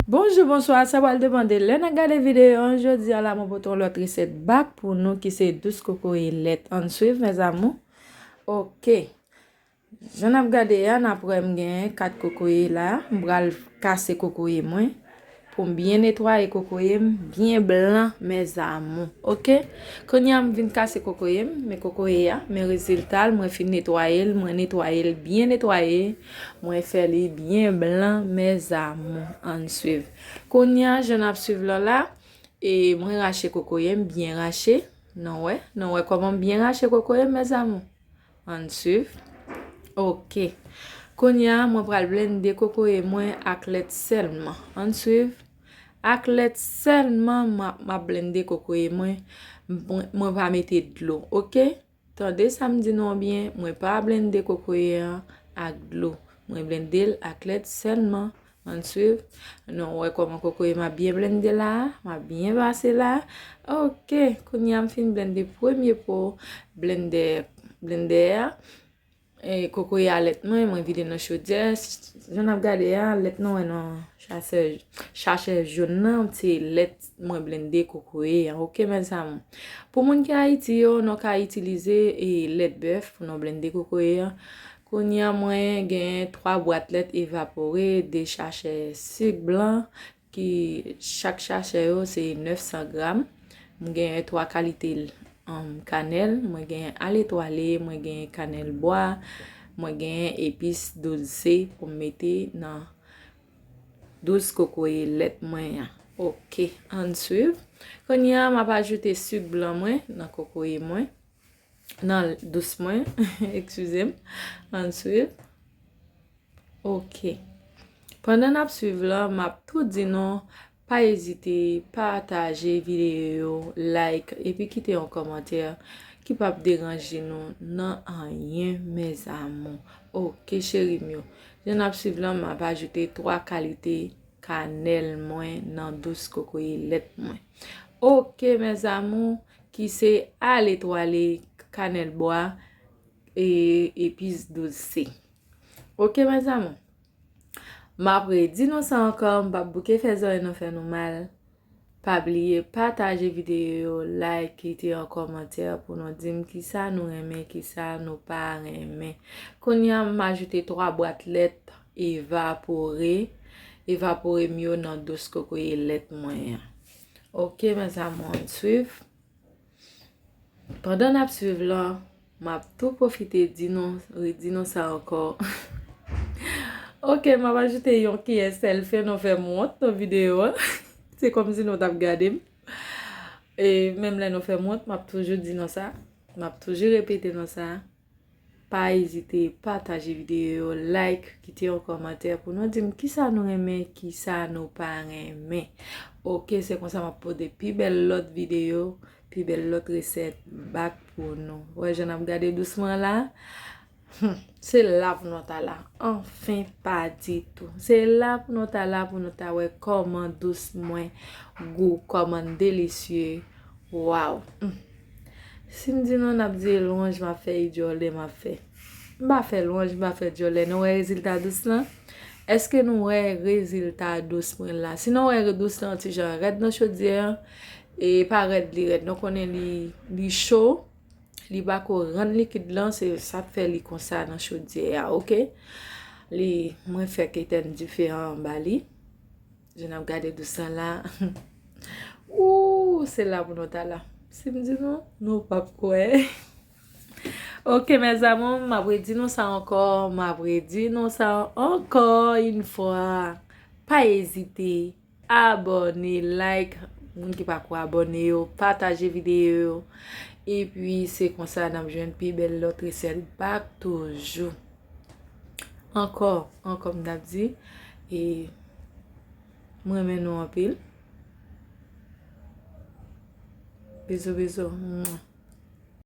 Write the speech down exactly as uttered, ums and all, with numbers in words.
Bonjou, bonswa, sa pral depann de lè n ap gade videyo an. Jodi a la, mwen pote yon lòt resèt bak pou nou ki se dous kokoye lèt. Ann swiv, mes amours. Ok. Jan n ap gade a, n ap wè m gen kat kokoye la. M pral kase kokoye mwen pou m byen netwaye kokoye m, byen blan, mes amours. Ok? Kounye a m vin kase kokoye m, men kokoye a, men rezilta l, mwen fin netwaye l, mwen netwaye l, byen netwaye, mwen fè li byen blan, mes amours. Ann swiv. Kounye a, jan n ap swiv lan la, e mwen rache kokoye m, byen rache. Nou wè, nou wè kòman m byen rache kokoye m, mes amours. Ann swiv. Ok. Kounye a, mwen pral blende kokoye mwen ak lèt sèlman. Ann swiv. Ak lèt sèlman, m ap, m ap blende kokoye mwen. Mwen, mwen pa mete dlo, ok? Tande sa m di nou an byen, mwen pa blende kokoye an ak dlo. Mwen blende l ak lèt sèlman. Ann swiv. Nou wè kòman kokoye m ap byen blende la, m ap byen pase la. Ok, kounye a m fin blende premye po blendè, blendè a. E kokoye a lèt mwen, mwen vide nan chodyè. Jan n ap gade a, lèt nou wè nan chachè, chachè jòn nan, se lèt mwen blende kokoye an. Ok, mes amours. Pou moun ki Ayiti yo, nou ka itilize, e, lèt bèf pou nou blende kokoye an. Kounye a, mwen gen twa bwat lèt evapore, de chachè sik blan, ki chak chachè yo se nèf san gram. Mwen gen twa kalite, um, kanèl. Mwen gen aletwale, mwen gen kanèl bwa, mwen gen epis doze pou m mete nan dous kokoye lèt mwen an. Ok, ann swiv. Kounye a, m ap ajoute sik blan mwen nan kokoye mwen, nan dous mwen, eskize m. Ann swiv. Ok. Pandan n ap swiv la, m ap tou di nou, pa ezite pataje videyo yo, like, epi kite yon kòmantè ki p ap deranje nou nan anyen, mes amours. Ok, cheri m yo. Jan n ap swiv la, m ap ajoute twa kalite kanèl mwen nan dous kokoye lèt mwen. Ok, mes amours, ki se aletwale, kanèl bwa, e epis doze. Ok, mes amours. M ap redi nou sa ankò, m p ap bouke fè zòrèy nou fè nou mal. Pa bliye pataje videyo yo, like, kite yon kòmantè pou nou di m kisa nou renmen, kisa nou pa renmen. Kounye a, m ajoute twa bwat lèt evapore, evapore m yo nan dous kokoye lèt mwen an. Ok, mes amours, ann swiv. Pandan n ap swiv la, m ap tou pwofite di nou, redi nou sa ankò. Ok, m ap ajoute yon kiyè sèl fen, nou fè m wont nan videyo a. Se kòmsi nou t ap gade m. E menm lè nou fè m wont, m ap toujou di nou sa. M ap toujou repete nou sa. Pa ezite pataje videyo yo, like, kite yon kòmantè pou nou di m kisa nou renmen, kisa nou pa renmen. Ok, se konsa m ap pote pi bèl lòt videyo, pi bèl lòt resèt bak pou nou. Wè jan n ap gade dousman la? Hmm, se la pou nou ta la. Anfen, pa ditou. Se la pou nou ta la, pou nou ta wè kòman dous mwen gou, kòman delisye. Waw. Hmm. Si m di nou n ap di e lwanj m ap fè, e djòlè m ap fè. M pa fè lwanj, m pa fè djòlè. Nou wè rezilta dous lan? Èske nou wè rezilta dous mwen la? Si nou wè dous lan ti jan rèd nan chodyè an, e pa rèd li rèd. Nou konnen li, li cho, li pako rann likid lan, se sa k fè li konsa nan chodyè a, ok? Li, mwen fè ketèn dife an anba li. Jan n ap gade dous lan la. Ooh, se la pou nou ta la. Si m di nou, nou p ap kwè. Ok, mes amours, m ap redi nou sa ankò, m ap redi nou sa ankò yon fwa. Pa ezite, abòne, like, moun ki pako abòne yo, pataje videyo yo. Epi, se konsa n ap jwenn pi bèl lòt resèt bak toujou. Ankò, ankò m t ap di, e m renmen nou anpil. Bizou, bizou. Mwa.